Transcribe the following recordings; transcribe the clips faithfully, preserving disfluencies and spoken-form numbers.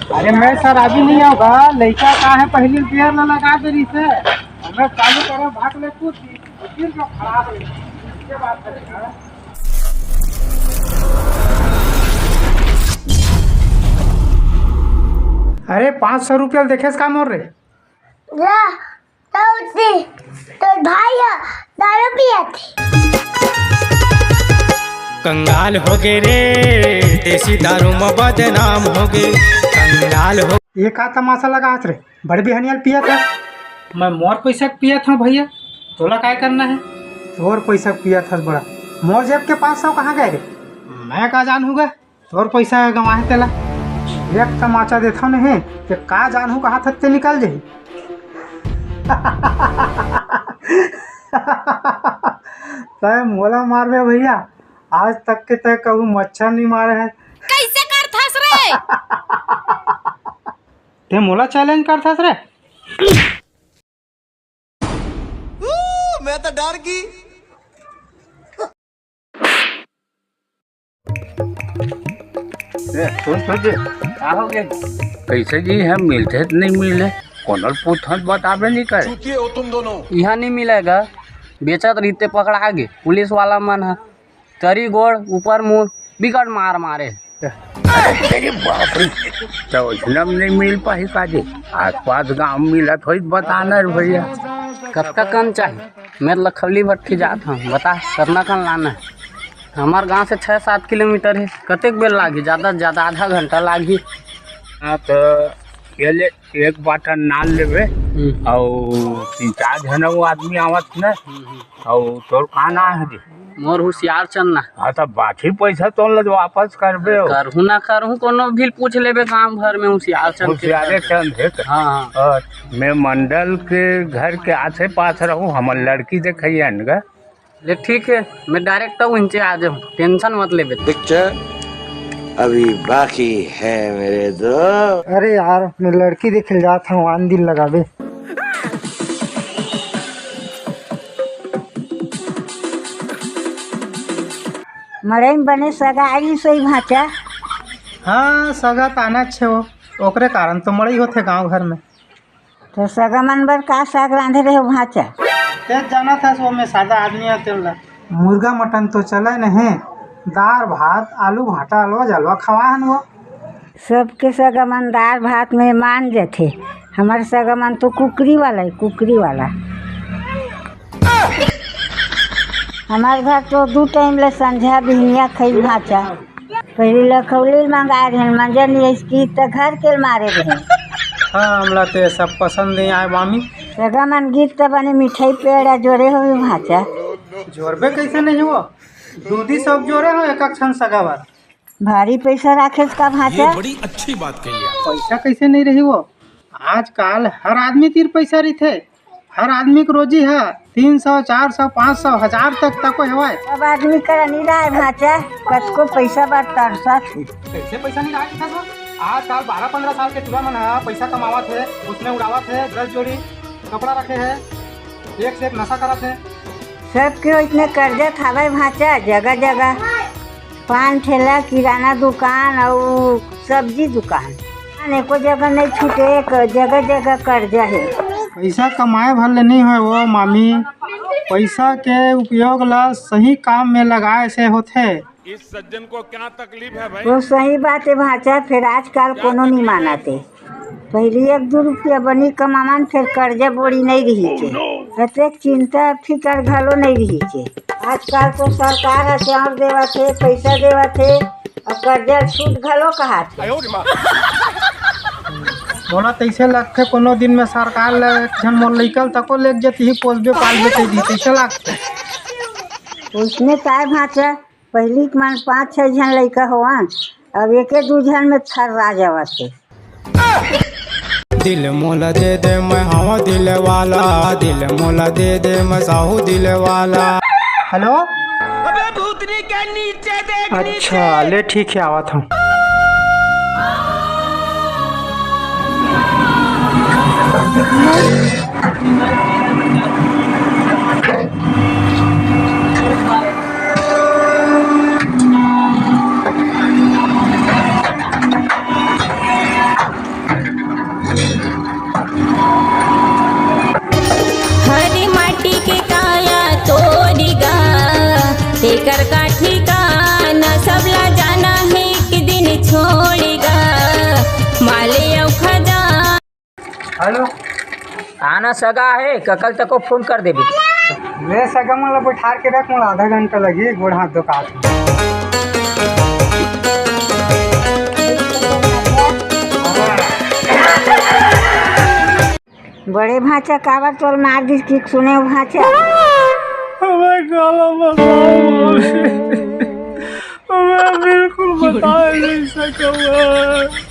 अरे मैं शराबी नहीं होगा, लइका का है, पहली बियर ला लगा दे रही से। हमें चालू करो, भाग ले तू, फिर जो खराब है, इसके बाद करेगा। अरे पाँच सौ रुपया देखे का मोर रे? ला, तौसी, तोर भाई ह दारू पियत हे। कंगाल हो गे रे, देसी दारू म बदनाम हो गे। कंगाल हो ये का तमाशा लगात रे? बड़ बिहनिया ल पियत हस। मैं मोर पैसा के पियत हंव भैया, तोला काय करना हे? तोर पैसा के पियत हस बड़ा, मोर जेब के पाँच सौ कहाँ गए रे? मैं का जानहूँ गा, तोर पैसा गंवाहे तेला। एक तमाचा देथव नहीं, ते का जानहूँ कहाँ थत्ते निकल जाही। तय मोला मारबे भैया, आज तक के तय कहूँ मच्छर नहीं मारे है। कैसे करथस रे? ते मोला चैलेंज करथस रे? मैं तो डर गई। ए, सुन, सुन जी, का हो गया? कैसे जी, हम मिलते तो नहीं मिले, कोनो ल पूछत बताबे नहीं करे। चूतिए हो तुम दोनों। यहाँ नहीं मिलेगा, बेचत रहिते पकड़ा गे पुलिस वाला मन ह। तरी गोड़ ऊपर मुड़ बिकट मार मारे। अरे बाप रे, तो उसने नहीं मिल पाही का जी? आसपास गांव मिलत होई बताना रे भैया। कतका कन चाही? मैं लखौली भट्ठी जात हूँ, बता कतना कन लाना है? हमार गांव से छः सात किलोमीटर है, कतेक बेर लागही? ज़्यादा से ज़्यादा आधा घंटा लागही। हाँ, तो ये ले, एक बाटन नान लेबे। हम्म। अउ तीन चार झन अउ आदमी आवत न। हम्म, हम्म। अउ तोर का नाम है जी? मोर हुसियार चंद ना। हाँ, तो बाकी पैसा तो ल वापस करबे हो। करहूँ ना करहूँ, कोनो भी पूछ लेबे गांव भर में हुसियार चंद के हुसियारे घर। चंद है तो। हाँ, हाँ। और मैं मंडल के घर के आसे पास रहूँ, हमर लड़की देखइया न गा। ले ठीक है, मैं डायरेक्ट आऊँ इनचे आ जाऊँ, टेंशन मत लेबे। पिक्चर अभी बाकी है मेरे दोस्त। अरे यार, मैं लड़की देखे ल जात हूँ, आन दिन लगाबे। मड़ई में बने सगा आई सोई भांचा। हाँ, सगा ताना छे वो, ओकरे कारण तो मड़ई होथे गांव घर में। तो सगा मन बर का साग रांधे रहे हो भांचा? तेज जाना था सो में सादा आदमी है तेला। मुर्गा मटन तो चले नहीं, दार भात, आलू भाटा, अलवा जलवा खवा हन वो। सबके सगा मन दार भात में मान जथे, हमार सगा मन तो कुकरी वाला है, कुकरी वाला। हमार घर तो दू टाइम ले संझा बिहनिया खइल भांचा। पहिली लखौली ल मंगाए रहेन, मंजन यस की त घर के ल मारे रहेन। हाँ, हमला ते सब पसंद नहीं आए मामी। सगा मन गीत त बने मिठाई पेड़ा जोरे होवे भांचा। जोरबे कैसे नहीं हो? दूधी सब जोरे हो एक एक छन सगा बर। भारी पैसा राखेस का भांचा? ये बड़ी अच्छी बात कही है। पैसा कैसे नहीं रही वो? आजकल हर आदमी तीर पैसा रहिथे। हर आदमी के रोजी ह तीन सौ, चार सौ, पाँच सौ, हजार तक तको हेवय। अब आदमी करा नहीं रहा है भांचा, कतको पैसा बर तरसत हे। कैसे पैसा नहीं रहा किसान हो? आजकल बारह पंद्रह साल के टूरा मन ह पैसा कमावत हे, उसने उड़ावत हे, दस जोड़ी कपड़ा रखे हे, एक से एक नशा करत हे। सबके ओइसने कर्जा खावय भांचा, जगह जगह पान ठेला, किराना दुकान अउ सब्जी दुकान, एको जगह नहीं छूटे, एक जगह जगह कर्जा हे। पैसा कमाए भर ले नहीं होय वो मामी, पैसा के उपयोग ला सही काम में लगाए से होथे। इस सज्जन को क्या तकलीफ है भाई? वो सही बात है भांचा, फिर आजकल कोनो नहीं मानते। पहिली एक दू रुपया बनी कमावन, फेर कर्जा बोड़ी नहीं रहिस हे। अतेक चिंता फिकर घलो नहीं रहिस हे। आजकल तो सरकार ह चाउर देवत हे, पैसा देवत हे, अउ कर्जा छूट घलो कहत हे। मोला तइसे लगथे कोनो दिन में सरकार ल एक झन मोर लइका ल तको लेग जतिही, पोसबे पालबे कहि दिही, तइसे लगथे। उसने काय भांचा? पहिली के मन पाँच छह झन लइका होवन, अब एके दू झन में थर्रा जावत हे। दिल मोला दे दे, मैं हवा दिल वाला, दिल मोला दे दे, मैं साहू दिल वाला। हेलो। अबे भूतनी के नीचे देख, अच्छा, नीचे। ले ठीक है, आवत हूँ। पाले अउ खजा। हेलो। आना सगा हे, ककल तको फोन कर देबे। ले सगा, मोला बैठार के रख, मोला आधा घंटा लगी, गोड़ हाथ धोका। बड़े भांचा, काबर तोर मार दिस कि सुने भांचा? हमें काला बताओ, मैं बिल्कुल बता नहीं सकूंगा।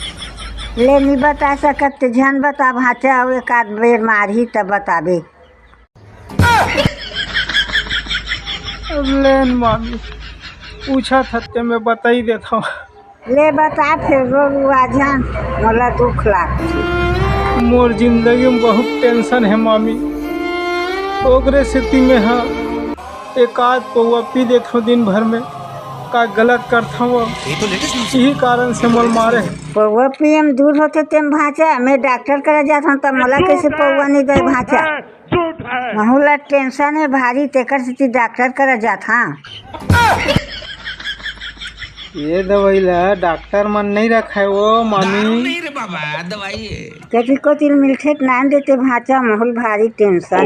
ले, नहीं बता सकत ते झन बता भांचा, अउ एक आध बेर मारही तब बताबे। अब लेन मामी, पूछा था ते मैं बता ही देता हूँ। ले बता फेर, रो रुआ झन, मोला दुख लागथे। मोर जिंदगी में बहुत टेंशन हे मामी, ओकरे सेती में हा एक आध पौवा पी देथव दिन भर में, का गलत करथव? यही कारण से मोल मारे हे। पौवा पिए में दूर होथे तेम भांचा, मैं डॉक्टर करा जात हूँ, तब मोला कैसे पौवा नहीं दे भांचा? महू ला टेंशन हे भारी, तेकर सेती डॉक्टर करा जात हूँ। ये दवाई ला डॉक्टर मन नहीं रखाय वो मामी। दारू नहीं रे बाबा, दवाई है। कति कोतिल मिलथे त नान देते भांचा, महू ल भारी टेंशन हे।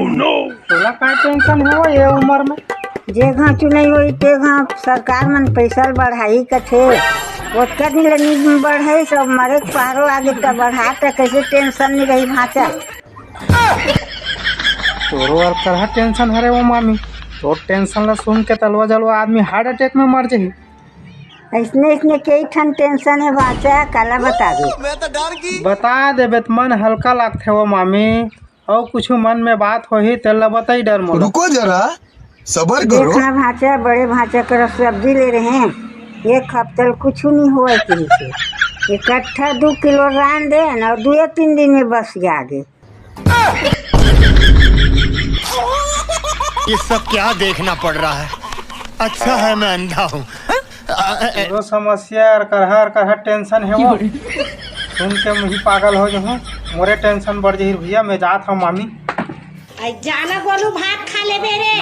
तोला का टेंशन हे वो ये उम्र में? जे घांचू नहीं होई ते घां सरकार मन पैसा ल बढ़ाई कथे, ओतका दिन ले नहीं बढ़ाई, सब मरे के पहरो आगे त बढ़ा, त कैसे टेंशन नहीं रही भांचा? तोरो अउ करहा टेंशन हरे वो मामी, तोर टेंशन ला सुन के तलवा जलवा आदमी हार्ट अटैक में मर जाही। अइसने अइसने कई ठन टेंशन हे भांचा, काला बताबे। बता देबे त मन हल्का लागथे वो मामी, अउ कुछु मन में बात होही तेला बताई डर मोला। रुको जरा, सबर करो। देखना भांचा, बड़े भांचा करा सब्जी ले रहे हैं, एक हफ्ता ल कुछु नहीं होय कहिसे, इकट्ठा दू किलो रांध देन अउ दुए तीन दिन में बस जागे। ये सब क्या देखना पड़ रहा है? अच्छा है मैं अंधा हूँ। तोरो समस्या अउ करहा अउ करहा टेंशन हे वो। सुन के मुही पागल हो जहूँ, मोरे टेंशन बढ़ जही भैया, मैं जात हूँ मामी। आई जाना गोलू, भात खा लेबे रे।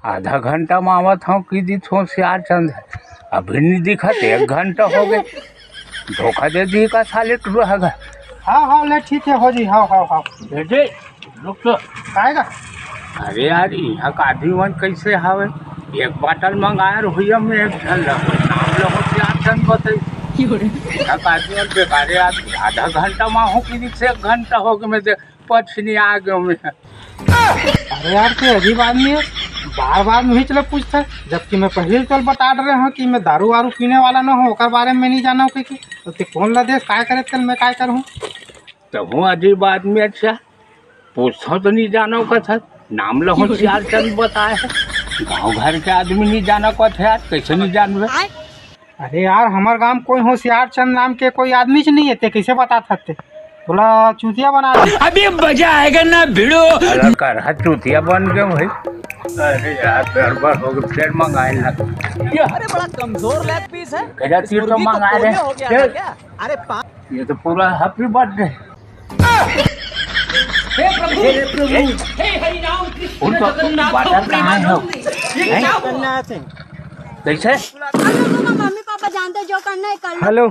आधा घंटा म आवत हंव कि दिस होशियार चंद, अभी नहीं दिखत, एक घंटा हो गए। धोखा दे दी का साले टुरा हगा। हाँ, हाँ, ले ठीक है, हो जी, हाँ, हाँ, हाँ। भेजे, रुक तो। काहे का? अरे यार, यहाँ का आदमी मन कैसे हवे? एक बाटल मंगाए रहो भैया, मैं एक झन ला, नाम ला होशियार चंद बताई। यहाँ का आदमी मन बेकारे आदमी, आधा घंटा म आहूं कि दिस एक घंटा हो गए, मैं देख पछिनी आ गयो मैं। अरे यार, तैं अजीब आदमी है, बार बार मुही चला पूछता है, जबकि मैं पहले ही तोला बता रहे हूँ कि मैं दारू वारू पीने वाला ना हूँ, ओकर बारे में नहीं जाना हूँ कि, कि तो तैं कौन ला देस, काय करे, तेल मैं काय करूँ? तहूँ अजीब आदमी, अच्छा पूछता हूँ तो नहीं जाना हूँ कथा, नाम ला होशियार चंद बताए है, गाँव घर के आदमी नहीं जाना कथा यार, कैसे नहीं जानबे? अरे यार, हमर गांव में कोई होशियार चंद नाम के कोई आदमी च नहीं है, तैं कैसे बतात हस? तोला चूतिया बना दे। अभी मजा आएगा ना भिड़ो। अरे करहा चूतिया बन गए भाई। अरे यार, गड़बड़ हो गई, फिर मंगाए लग। अरे बड़ा कमजोर लेग पीस है। गजा तीर तो मंगाए रहे। हो गया क्या? अरे ये तो पूरा हैप्पी बर्थडे। हे प्रभु, हे प्रभु, हे हरि राम कृष्ण जगन्नाथ प्रेमानंद। ये क्या हुआ? कैसे? मम्मी पापा जानते, जो करना है कर लो। हेलो।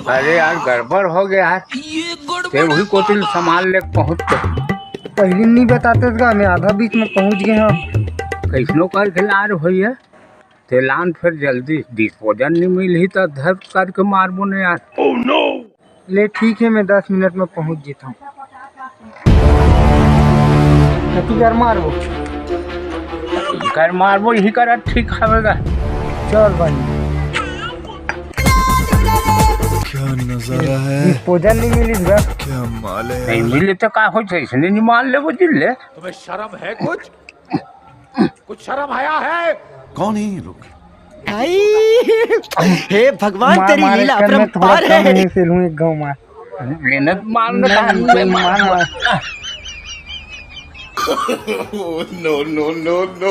अरे यार, गड़बड़ हो गया यार। तैं वही कोतिल सामान लेके पहुंच के। पहले नहीं बताते तो मैं आधा बीच में पहुंच गया हूँ। कैसनो करके ला रहे भैया। तैं लान फिर जल्दी, डिस्पोजल नहीं मिलही त धर करके मारबो ने यार। ले ठीक है, मैं दस मिनट में पहुंच जाता हूँ। कति कर मारबो? कर मारबो, यही कर ठीक हवेगा। चल भाई। क्या नजारा है। डिस्पोजल नहीं मिली बस। क्या माल है। नहीं मिले तो का हो, इसने नहीं मान ले वो जिले। तुम्हें शर्म है कुछ? कुछ शर्म हया है? कौन है ये लोग? आई, हे भगवान, तेरी लीला अपरंपार है। मैं से लूं एक गाँव मार। मेहनत मार, मैं मार, मार। No, no, no, no।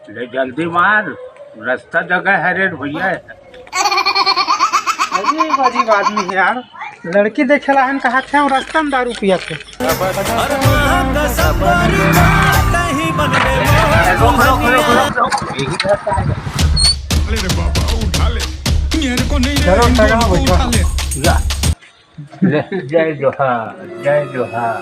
ले जल्दी मार, रास्ता जगह है रे भैया। अजीब अजीब आदमी है यार, लड़की देखे ला हन कहा थे, रास्ता में दारू पिया थे। अरे रे बाबा, उठा ले। मेरे को नहीं रे, चलो, इन दोनों को उठा ले। ले, जय जोहार, जय जोहार।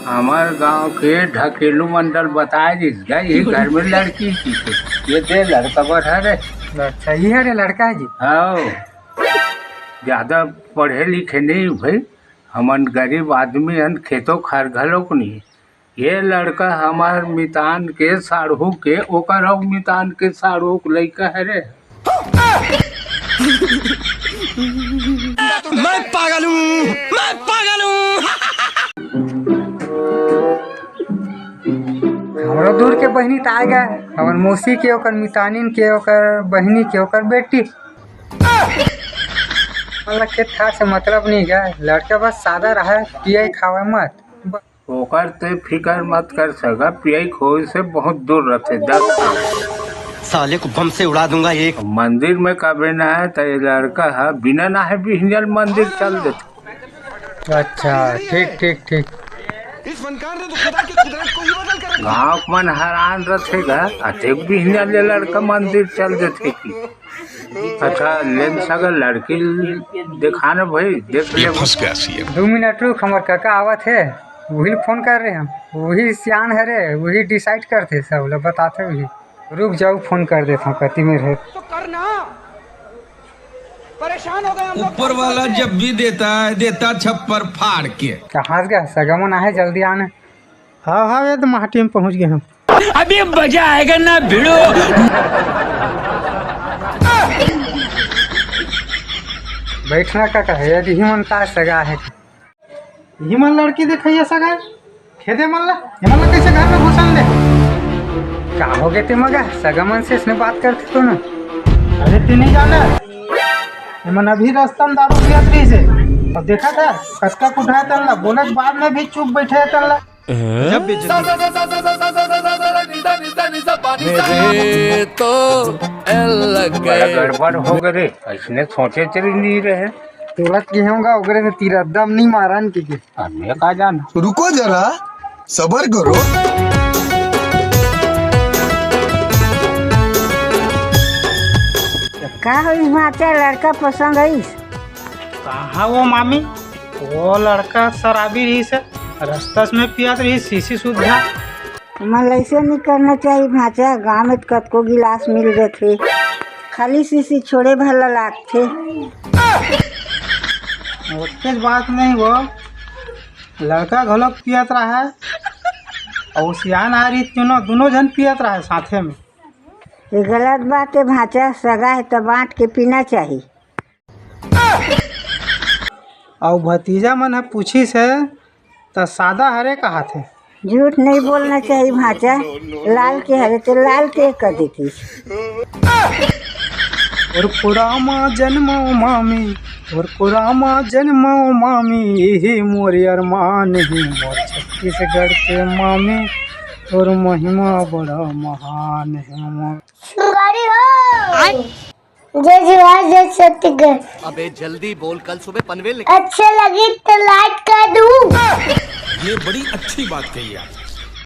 हमर गांव के ढकेलू मंडल बताए दिस, गई ही घर में लड़की की। ये दे लड़का बर हरे। अच्छा, ये हरे लड़का है जी? हाँ, ज्यादा पढ़े लिखे नहीं भाई, हमन गरीब आदमी हन, खेतो खार घलोक नहीं। ये लड़का हमार मितान के साढ़ू के, ओकर अउ मितान के साढ़ू के लइका हरे। मैं पागल हूँ, मैं पागल हूँ। हमरो दूर के बहिनी त आए गा, हमर मौसी के, ओकर मितानिन के, ओकर बहिनी के, ओकर बेटी। मतलब खेत खार से मतलब नहीं गा, लड़का बस सादा रहे, पिए खावे मत। ओकर ते फिकर मत कर सका, पियई खोई से बहुत दूर रथे। दस साले को बम से उड़ा दूंगा एक। मंदिर में कबे ना है, त ये लड़का है, बिना ना है बिहनिया ले मंदिर चल देथे। अच्छा, ठीक, ठीक, ठीक। इस फनकार ने तो खुदा की कुदरत को ही बदल कर रख दिया। गाँव के मन हैरान रथे गा, अतेक बिहनिया ले लड़का मंदिर चल देथे की। अच्छा, लेन सगा लड़की दिखाना भाई, देख ले। फंस गया सीएम। दू मिनट रुक, हमर काका आवत हे, वही फोन कर रहे हम, वही सियान हरे, वही डिसाइड करथे सब ला, बताथे वही। रुक जाऊ, फोन कर देथव, कति में रहे। तो करना, परेशान हो गए हम लोग। ऊपर वाला जब भी देता है, देता छप्पर फाड़ के। कहाँ से गया? सगा मन आहे, जल्दी आना। हाँ, हाँ, ये तो माटी में पहुँच गए हम। अभी मजा आएगा ना भिड़ो। बैठना का कहे, यदि ही मन का सगा है। इही मन लड़की देखइया सगा हे। खेदे मन ला, ये मन ला कैसे घर में घुसन दे? का हो गए ते मगा? सगा मन से इसने बात करते तो ना। अरे ते नहीं जाना, ये मन अभी रास्ता में दारू पियत रही से। अब देखा था, कतका कुठाए तन ला, बोले के बाद में भी चुप बैठे तन ला। जब भी जिंदगी मेरे तो एल लग बड़ा गए। गड़बड़ हो गए रे, इसने सोचे चली नहीं रहे। तुरंत की होगा, ओकरे से तीरा दम नहीं मारन की के। अब मैं का जान। रुको जरा, सबर करो। का होइस भांचा, लड़का पसंद आइस? कहाँ वो मामी, वो लड़का शराबी रहिस हे, रस्तस में पियत रहिस शीशी सुद्धा। मन ऐसे नहीं करना चाहिए भांचा, गाँव में तो कतको गिलास मिल जाथे, खाली शीशी छोड़े भला लागथे। ओतेक बात नहीं वो, लड़का घलोक पियत रहा है और सियान आ रही तीनों, दोनों जन पियत रहा है साथे में। ये गलत बात है भांचा, सगा है तो बांट के पीना चाहिए। अउ भतीजा मन ह पूछिस हे, त सादा हरे कहाथे। झूठ नहीं बोलना चाहिए भांचा, लाल के हरे तो लाल के कर देती। और कोरामा जन्मो मामी, और कोरामा जन्मो मामी, यही मोर अरमान ही मोर छत्तीसगढ़ के मामी, और महिमा बड़ा महान है मोर। सुनगारी हो। जय जोहार, जय छत्तीसगढ़। अबे जल्दी बोल, कल सुबह पनवेल निकल। अच्छा लगी तो लाइक कर दू। ये बड़ी अच्छी बात कही आप।